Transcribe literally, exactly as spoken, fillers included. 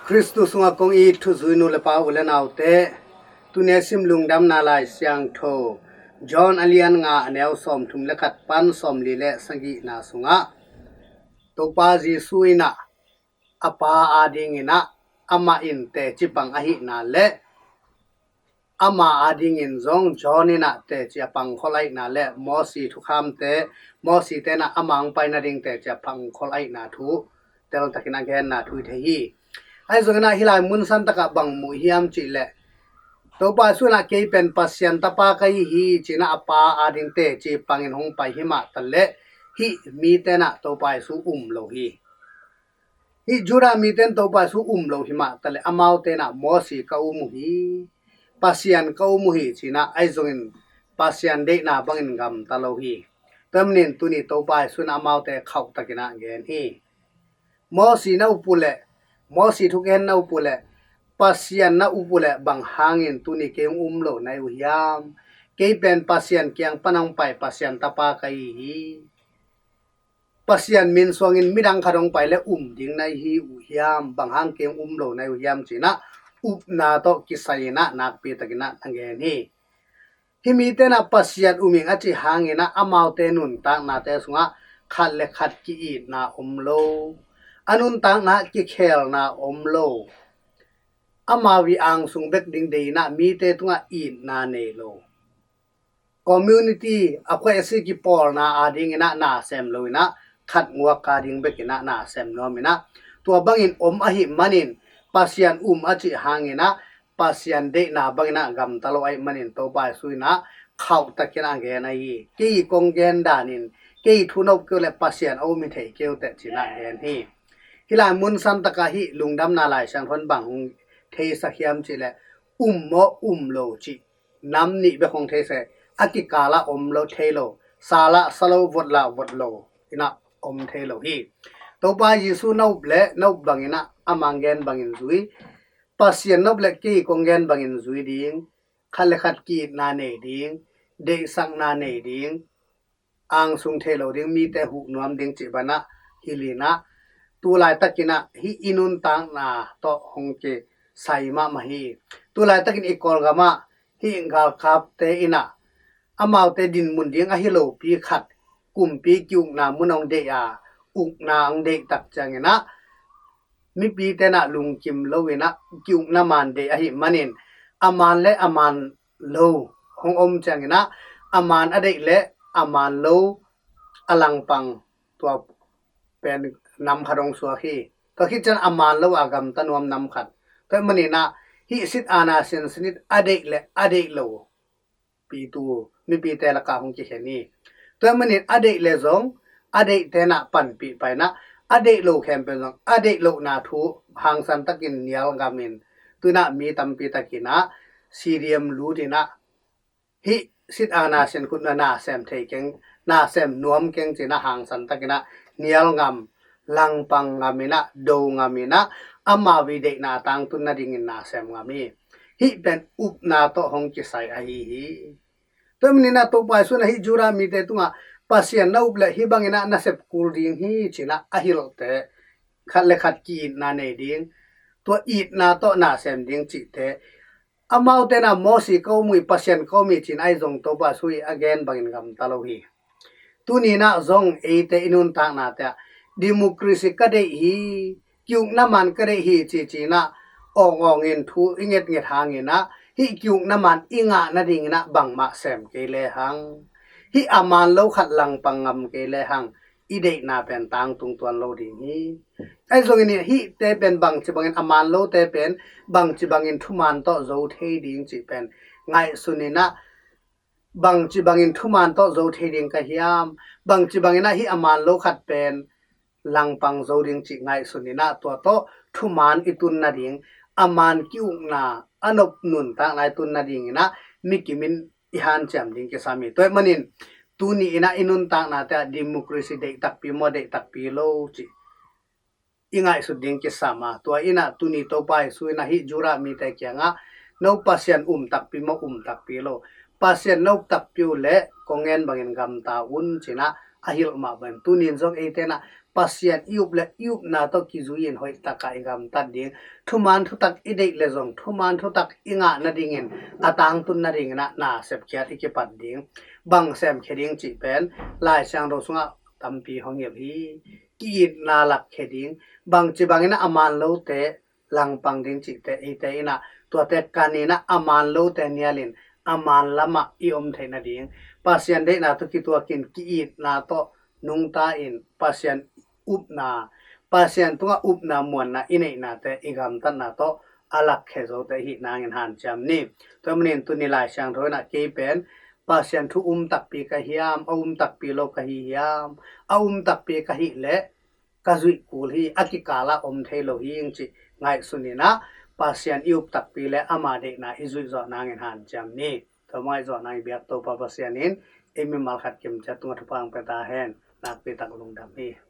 Khristu sungah kong it thuzui nu le pa, u le naute, tuni a sim Lungdamna Lai Siangtho John a lian nga, a neu sawmthum le khat pan sawmli le sagihna sungah Topa Jesu in ah a Pa adingin ah amah in teci pang ahihna le ama adingin zong John in ah teci a pangkhol ahihna le Mosi thukhamte, Mosite in ah ama hong pai nading teci a pangkhol ahihna thu teltakin a genna thu hi thei hi. Ahi zongin ah hih lai mun santakah bang mu hiam cih leh, Topa Jesu in ah kei pen Pasian Tapa ka hi hi ci-in ah a Pa ading teci pangin hong pai hi mah taleh, hih mite in ah Topa Jesu um lo hi. Hih Judah mite in Topa Jesu um lo hi mah taleh, amaute in ah Mosi ka um uh hi, Pasian ka um uh hi ci-in ah, ahi zongin Pasian deihna bangin gamta lo hi. Tua manin tuni Topa Jesu in ah amaute khauhtakin ah gen hi. Mosi na up uh leh, Mosi thugen na up uh leh, Pasian na up uh leh, bang hangin tuni kei hong um lo na hi uh hiam? Kei pen Pasian kiang pan hong pai Pasian Tapa ka hi hi. Pasian min suangin midang khat hong pai le um ding na hi uh hiam? Bang hang kei hong um lo na hi uh hiam ci-in ah upna tawh kisai-in ah nakpitakin ah na gen hi. Hih mite in ah Pasian um ing a cih hangin ah amaute nuntaknate sungah khat le khat ki-itna om lo, a nuntakna kikhelna om lo, amau ii angsung bek ding dei-in ah mite tungah itna nei lo, community a khuaisi kipawlna adingin ah na sem lo-in ah khat nguak ading bekin ah na sem nuam-in ah, tua bangin om ahih manin Pasian um a cih hangin ah Pasian deihna bangin ah gamta lo ahih manin Topa Jesu in ah khauhtakin ah gen ahi hi. Kei kong gen danin kei thu nop kei uh leh Pasian a um hi thei kei uh teh ci-in ah gen hi. Hih lai mun santakah hih Lungdamna Lai Siangtho in bang hong theisak hiam cih leh, um maw um lo cih nam nih bek hong theisak hi. A kikalah om lo, thei lo, sa lah sa lo, vot lah vot lo in ah om thei lo hi. Topa Jesu na up leh na up bangin ah ama gen bangin zui, Pasian na up leh kei kong gen bangin zui ding, khat le khat ki-itna nei ding, deihsakna nei ding, angsung thei lo ding, mite huh nuam ding cih bangin ah hilh in ah, tu laitakin ah hih i nuntakna tawh hong kisai mahmah hi. Tu laitakin i Kawlgamah hih galkapte in ah amaute dinmun ding ahi lopi khat, kumpi ki-ukna mun hong deih a, ukna hong deih tak ciangin ah mipite in ah lungkim lo-in ah ki-ukna maan deih ahih manin, a maan le a maan lo hong om ciangin ah, a maan a deih le a maan lo a langpang, tua pen nam khat hong suak hi. Tua khit ciang a maan lo a gamta nuam nam khat. Tua ahih manin ah hih sit aana siansin in a deih le a deih lo pitu mipite lakah hong kikhen hi. Tua ahih manin a deih le zong, a deihte in ah panpih pah in ah, a deih lo khempeuh zong a deih lohna thu hangsan takin nial ngamin, tu-in ah mi tampi takin ah C D M lut in ah hih sit aana siansin khut na sem thei keng, na sem nuam keng ci-in ah hangsan takin ah nial ngam, langpang ngam in ah, do ngam in ah, amau ii deihna tangtun nadingin na sem ngam hi. Hih pen upna tawh hong kisai ahi hi. Tua ahih manin ah Topa Jesu in ah hih Judah mite tungah Pasian na up leh hih bangin ah na sep kul ding hi ci-in ah a hilhte, khat le khat ki-itna nei ding, tua itna tawh na sem ding cihte, amaute in ah Mosi ka um uh hi, Pasian ka um hi ci-in ah ahi zong Topa Jesu in a gen bangin gamta lo hi. Tuni in ah zong eite i nuntaknate ah democracy ka deih hi, ki-ukna maan ka deih hi ci ci-in ah awng awngin thu i ngetnget hangin ah, hih ki-ukna maan i ngah nadingin ah bangmah sem kei lehang, hih a maan lo khat langpang ngam kei lehang, i deihna pen tangtung tuan lo ding hi. Ahi zongin hihte pen bangci bangin, a maan lote pen bangci bangin thumaan tawh zo thei ding cih pen ngaihsun in ah, bangci bangin thumaan tawh zo thei ding ka hiam, bangci bangin ah hih a maan lo khat pen langpang zo ding cih ngaihsun in ah, tua tawh thumaan i tun nading, a maan ki-ukna, a nop nuntakna i tun nadingin ah mikim in i hanciam ding kisam hi. Tua ahih manin tuni in ah i nuntaknate ah democracy deih takpi maw, deih takpi lo cih i ngaihsut ding kisam a, tua in ah tuni Topa Jesu in ah hih Judah mite kiangah, no Pasian um takpi maw, um takpi lo, Pasian na up takpi uh leh kong gen bangin gamta un ci-in ah a hilh mah bangin, tuni in zong eite in ah Pasian i up le i upna tawh kizui-in hoih takah i gamtat ding. Thuman thutak i deih le zong thuman thutak i ngah nadingin a tangtun nadingin ah na sepkhiat i kipat ding. Bang semkhia ding cih pen Lai Siangtho sungah tampi hong hilh hi. Ki-itna lakkhia ding. Bangci bangin ah a man lote langpang ding cihte eite in ah tuate kanin ah a man lote nialin a man lamah i om theih nading. Pasian deihna tawh kituakin ki-itna tawh nungta in Pasian upna, Pasian tungah upna muanna i neihnate i gamtatna tawh a lakkhia zote i hih nangin hanciam ni. Tua manin tuni Lai Siangtho in ah kei pen Pasian thu um takpi ka hiam, a um takpi lo ka hi hiam, a um takpi ka hih leh ka zuih kul hi, a kikalah om thei lo hi ing cih ngaihsun in ah Pasian i up takpi le ama deihna i zuih zawh nangin hanciam ni. Tua ngaih zawh nang i biak Topa Pasian in ei mimal khat kimciat tungah thupha hong pia ta hen. Nakpi tak lungdam hi.